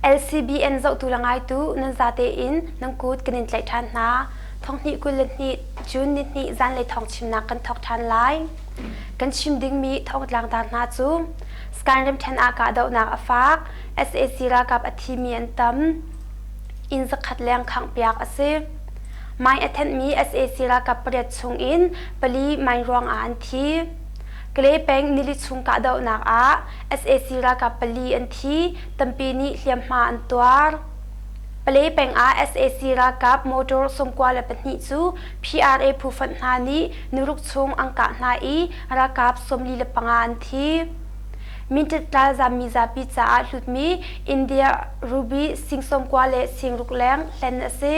LCBN zohtu le ngaitu nan zate in nan kut kan in tlaih ṭhan hna. Thonghnih 22 June nihnih zanlei thawng chimnak kan thawk ṭhan lai. Kan chim dingmi thawngtlangtar hna cu Skyrim ṭhen ah kahdohnak a fak, sac ralkap a thimi an tam, inn zakhat leng khanghpiak a si. Mine a thenhmi sac ralkap pariat chung in pali mine ruangah an thi. Kalay peng nili chung kahdohnak ah sac ralkap pali an thi, tampi nih hliamhma an tuar. Palay peng ah sac ralkap motor 92 cu PRA phu fonh hna nih niruk chung an kah hna i ralkap 45 an thi. Mintit ralzam mizapi caah hlutmi India ruby sing 90 le sing ruk leng hlen a si.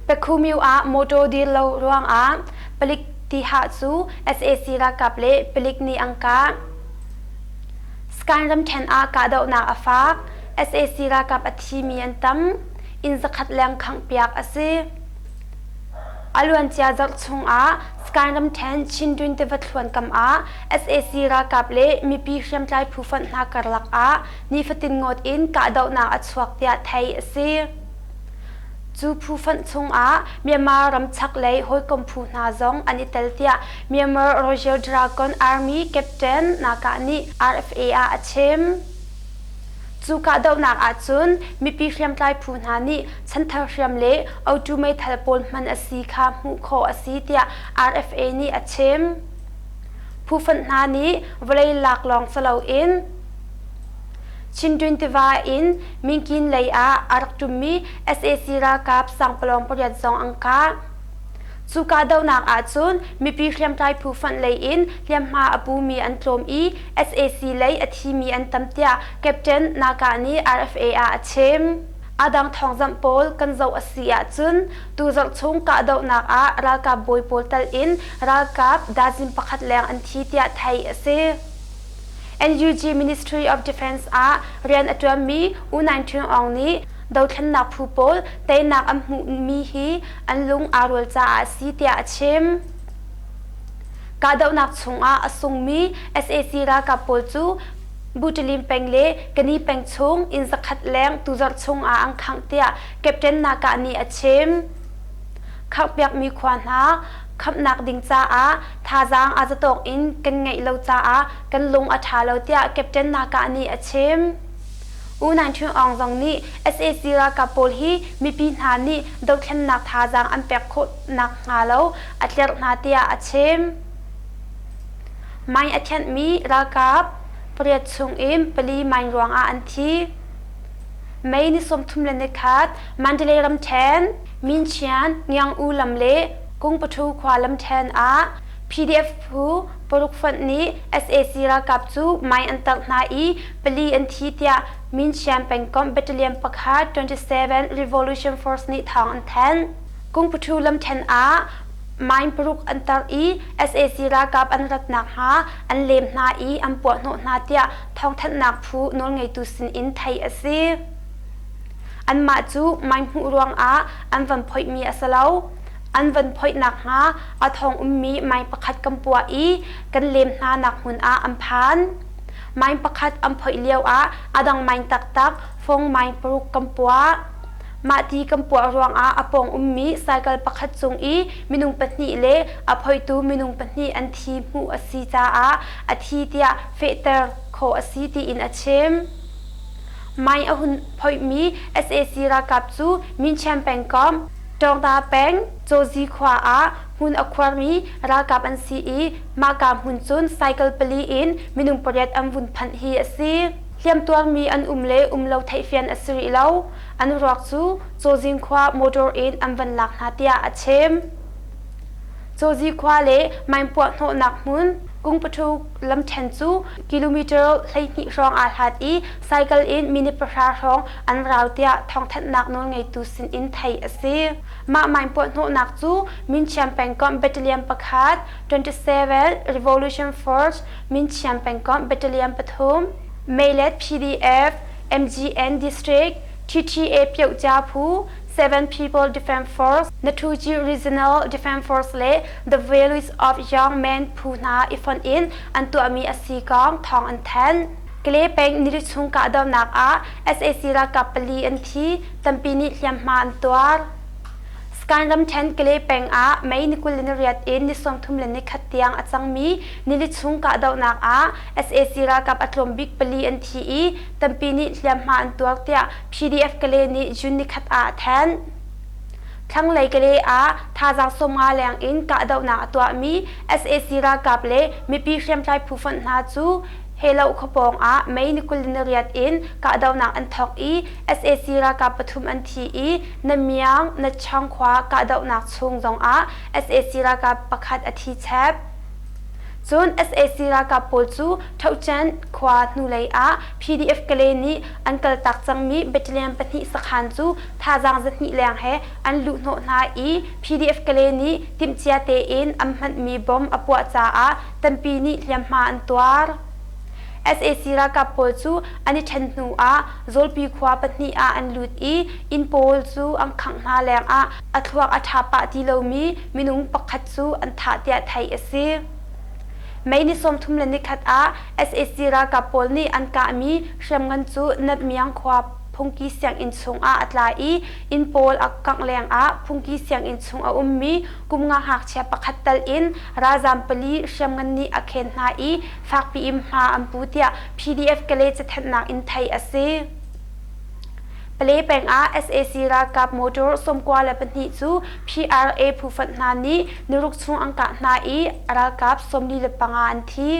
Pekhumyu ah motor dir lo ruangah palik tihah cu sac ralkap le palik nih an kah. Skan ramṭhen ah kahdohnak a fak. Sac ralkap a thimi an tam. Inn zakhat leng khanghpiak a si. A luancia zarh chungah Skan ramṭhen Chindwin tiva thluan kam ah sac ralkap le mipi hriamtlai phu fonh hna karlak ah nifatin ngawt in kahdohnak a chuak tiah theih a si. Cu phu fonh chungah Myanmar ram chaklei hawikom phu hna zong an i tel tiah Myanmar Royal Dragon Army Captain Naka nih RFA ah a chim. Cu kahdohnak ahcun mipi hriamtlai phu hna nih chanthar hriam le autu meithal pawl hman a si kha hmuh khawh a si tiah RFA nih a chim. Phu fonh hna nih vawlei lak lawng si loin Chindwin tiva in Minkin lei ah a rak ṭummi sac ralkap sangpalawng pariat zong an kah. Cu kahdohnak ahcun mipi hriamtlai phu fonh lei in hliamhma a pumi an tlawm i sac lei a thimi an tam tiah Captain Naka nih RFA ah a chim. A dang thawngzamh pawl kan zoh a si ahcun tuzarh chung kahdohnak ah ralkap bawi pawl tal in ralkap dazin pakhat leng an thi tiah theih a si. NUG Ministry of Defense ah rian a ṭuanmi U Naing Htun Aung nih dothlennak phu pawl teinak an hmuhmi hi an lung aa rual caah a si tiah a chim. Kahdohnak chungah a sungmi sac ralkap pawl cu Butalim peng le Kani peng chung inn zakhat leng tuzarh chungah an khangh tiah Captain Naka nih a chim. Khanghpiakmi khua hna khamhnak ding caah thazaang aa zatawk in kan ngeih lo caah kan lung a ṭha lo tiah Captain Naka nih a chim. U Naing Htun Aung zong nih sac ralkap pawl hi mipi hna nih dothlennak thazaang an pek khawh nakhnga lo a tlerh hna tiah a chim. Mine a thianhmi ralkap pariat chung in pali mine ruangah an thi. May ni 31 Mandalay ramṭhen Minchian Ngiang-U lam le Kungpathu khua lamṭhen ah PDF phu paruk fonh nih sac ralkap cu mine an tarh hna i pali an thi tiah Minchian pengkomh battalion pakhat 27 Revolution Force nih thawng an thanh. Kungpathu lamṭhen ah mine paruk an tarh i sac ralkap an rat nakhnga an lem hna i an puahhnawh hna tiah thawngthanhnak phu nawlngeitu sinin theih a si. Anmah cu mine hmuh ruangah an van phoihmi a si lo. An van phoih nakhnga a thawng ummi mine pakhat kan puah i kan lem hna nak hmun ah an phan. Mine pakhat an phoih lioah a dang mine taktak fong mine paruk kan puah. Mahti kan puah ruangah a pawng ummi cycle pakhat cung i minung pahnih le a phoihtu minung pahnih an thi hmuh a si caah a thi tiah fehter khawh a si tiin a chim. Mine a hun phoihmi sac ralkap cu Minchian pengkomh, Tawngta peng, Cawzi khua ah hmun a khuarmi ralkap an si i mahka hmun cun cycle pali in minung pariat an vun phanh hi a si. Hliamtuarmi an um le um lo theihfian a si rih lo. An ruak cu Cawzing khua motor in an van lak hna tiah a chim. Cawzi khua le mine puah hnawhnak hmun Kungpathu lamṭhen cu kilometer 12 hrawng aa hlat i cycle in minute pahra hrawng an rau tiah thawngthanhnak nawlngeitu sinin theih a si. Mah mine puah hnawhnak cu Minchiam pengkomh battalion pakhat, 27 Revolution Force Minchiam pengkomh battalion pathum, Meilet PDF, MGN District, TTA Pyohcia phu, Seven People Defense Force, Nathuji Regional Defense Force le The Values of Young Men phu hna i fonh in an tuahmi a si kong thawng an thanh. Kale peng nili chung kahdohnak ah sac ralkap pali an thi, tampi nih hliamhma an tuar. Skan ramṭhen Kale peng ah May ni 28 in ni 31 tiang a cangmi nili chung kahdohnak ah sac ralkap a tlawm bik pali an thi i tampi nih hliamhma an tuar tiah PDF Kale nih June nikhat ah a thanh. Thlanglei Kale ah thazaang 50 leng in kahdohnak a tuahmi sac ralkap le mipi hriamtlai phu fonh hna cu Helo khuapawng ah May ni 28 in kahdohnak an thawk i sac ralkap pathum an thi i Namiang Natchawng khua kahdohnak chung zongah sac ralkap pakhat a thi chep. Cun sac ralkap pawl cu Thohchan khua hnulei ah PDF Kale nih an kaltak cangmi battalion pahnih sakhan cu thazaang zahnih leng he an luhhnawh hna i PDF Kale nih timhcia tein an hmanhmi bomb a puah caah tampi nih hliamhma an tuar. Sac ralkap pawl cu an i ṭhen hnu ah Zawlpi khua pahnih ah an lut i inn pawl cu an khangh hna lengah a thluak a ṭha pah ti lomi minung pakhat cu an thah tiah theih a si. May ni 31 ah sac ralkap pawl nih an kahmi hriamngan cu Natmiang khua phungki sianginn chungah a tla i inn pawl a kangh lengah phungki sianginn chung a ummi kum nga ngakchia pakhat tal in ralzaam pali hriamngan nih a khen hna i fakpi in hma an pu tiah PDF Kale cathenhnak in theih a si. Pale peng ah sac ralkap motor 92 cu PRA phu fonh hna nih niruk chung an kah hna i ralkap 45 an thi.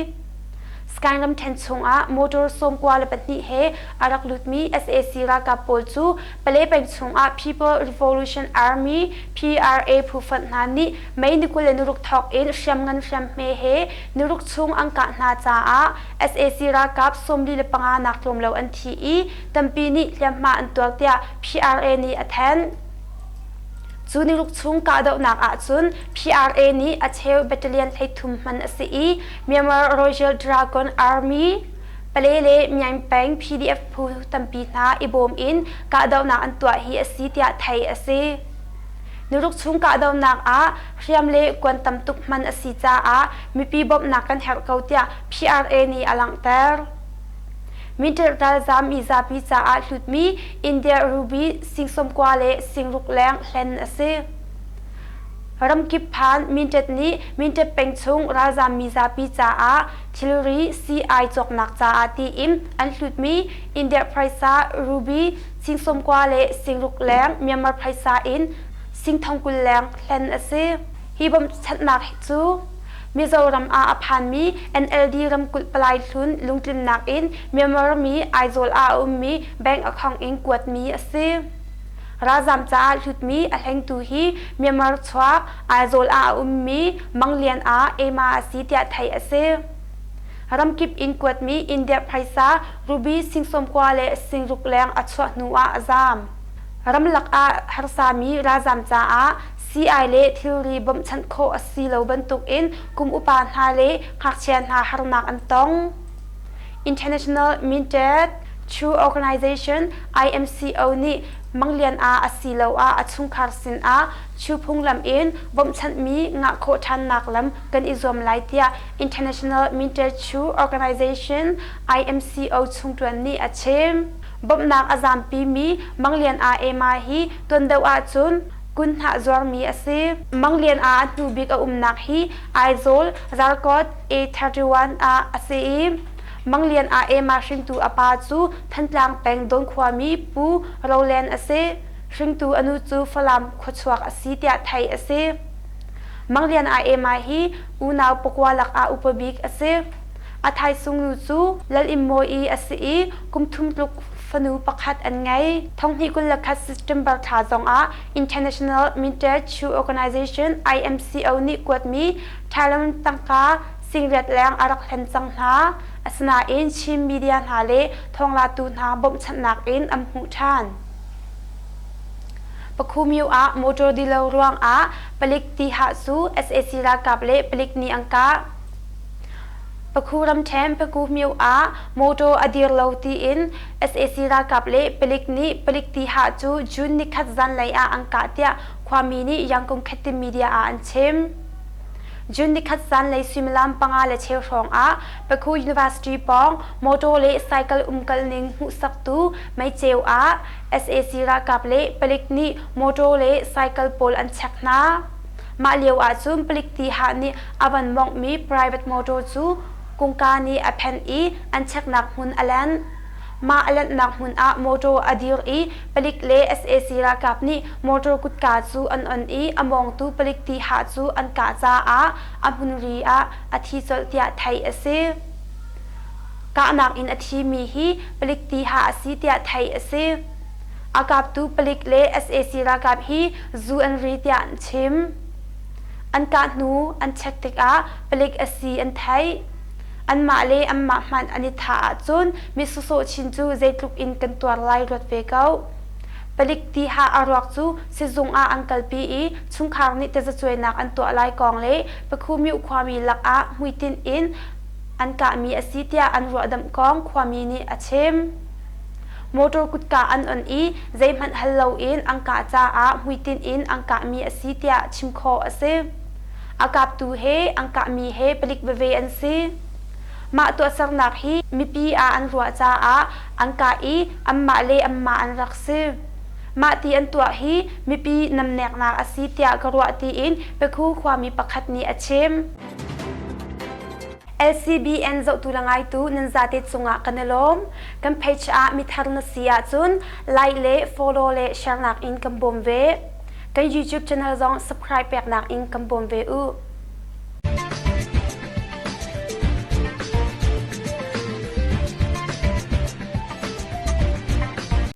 Sky ramṭhen chungah motor 92 he a rak lutmi sac ralkap pawl cu Pale peng chungah People Revolution Army PRA phu fonh hna nih May ni 26 thawk in hriamngan hriamhme he niruk chung an kah hna caah sac ralkap 45 nak tlawm lo an thi i tampi nih hliamhma an tuar tiah PRA nih a thanh. Cu niruk chung kahdohnak ahcun PRA nih a cheu battalion 33 hman a si i Myanmar Royal Dragon Army Pale le Myaing peng PDF phu tampi hna i bawm in kahdohnak an tuah hi a si tiah theih a si. Niruk chung kahdohnak ah hriam le kuan tam tuk hman a si caah mipi bawmhnak kan herh ko tiah PRA nih a langhter. Minter ralzaam mi zapi caah hlutmi India Ruby sing 90 le sing ruk leng hlen a si. Ramkip phan Mintet nih Mintet peng chung ralzaam mi zapi caah thilri sii-ai cawknak caah tiin an hlutmi India phaisa Ruby sing 90 le sing ruk leng Myanmar phaisa in sing thong 20 leng hlen a si. Hi bawmchanhnak cu Mizoram ah a phanmi NLD ramkulh palai hlun lungtlinnak in Myanmar mi Aizawl ah a ummi bank account in kuatmi a si. Ralzaam caah hlutmi a hlengtu hi Myanmar chuak Aizawl ah a ummi Manglian ah Ema a si tiah theih a si. Ramkip in kuatmi India phaisa ruby sing 90 le sing ruk leng a chuah hnu ah a zaam. Ramlak ah harsami ralzaam caah sii-ai le thilri bawmhchanh khawh a si lo bantukin kum upa hna le ngakchia hna harnak an tong. International Minted True Organization IMCO nih Manglian ah asiloah a chungkhar sinah Chu phunglam in bawmhchanhmi ngah khawh ṭhannak lam kan i zuam lai tiah International Minted True Organization IMCO chungṭuan nih a chim. Bawmhnak a zampimi Manglian ah Emma hi tuan deuh ahcun kun hnah zuarmi a si. Manglian ah a hnu bik a umnak hi Aizawl Zarkawt A31 ah a si i Manglian ah Emma hringtu a pa cu Thantlang peng Dawn khuami Pu Roland a si. Hringtu a nu cu Falam khuachuak a si tiah theih a si. Manglian ah Emma hi unau pakua lakah upa bik a si. A thaisung nu cu Lal Im Mawi a si i kum thum tluk fanu pakhat an ngei. Thonghnih 21 September thla zongah International Minted Shoe Organization IMCO nih kuatmi Thailand tangka singriat leng a rak hlen cang hna. Asinain Chin media hna le thawnglatu hna bawmhchanhnak in an hmuh ṭhan. Pakhumyu ah motor dilo ruangah palik tihah cu sac ralkap le palik nih an kah. Pakhu ramṭhen Pakuhmyo ah motor a dir lo tiin sac ralkap le palik nih palik tihah cu June nikhat zanlei ah an kah tiah khuami nih Yangon Khettin media ah an chim. June nikhat zanlei suimilam panga le cheu hrawng ah Pakhu University pawng motor le cycle umkal ning hmuhsaktu meiceu ah sac ralkap le palik nih motor le cycle pawl an check hna. Mah lio ahcun palik tiha nih a van mawnghmi private motor cu kungka nih a phenh i an checknak hmun a lanh. Mah a lanhnak hmun ah motor a dir i palik le sac ralkap nih motor kutka cu an on i a mawngtu palik tiha cu an kah caah a hmunri ah a thi colh tiah theih a si. Kahnak in a thimi hi palik tiha a si tiah theih a si. A kaptu palik le sac ralkap hi zu an ri tiah an chim. An kah hnu an check tikah palik a si an theih. Anmah le anmah hmanh an i thah ahcun mi sawsawh chin cu zeitluk in kan tuar lai ruat ve ko. Palik tiha a ruak cu sizung ah an kalpi i chungkhar nih tazacuainak an tuah lai kong le Pakhumyu khuami lakah hmuitinh in an kahmi a si tiah an ruahdamh kong khuami nih a chim. Motor kutka an on i zeihmanh hal loin an kah caah hmuitinh in an kahmi a si tiah chim khawh a si. A kaptu he an kahmi he palik veve an si. Mah tuahsernak hi mipi ah an ruah caah an kah i anmah le anmah an rak si. Mah ti an tuah hi mipi namneknak a si tiah ka ruah tiin Pekhu khuami pakhat nih a chim. LCBN zohtu le ngaitu nan zate cungah kan i lawm. Kan page ah mithar na si ahcun like le follow le share nak in kan bawm ve. Kan YouTube channel zong subscribe peknak in kan bawm ve u.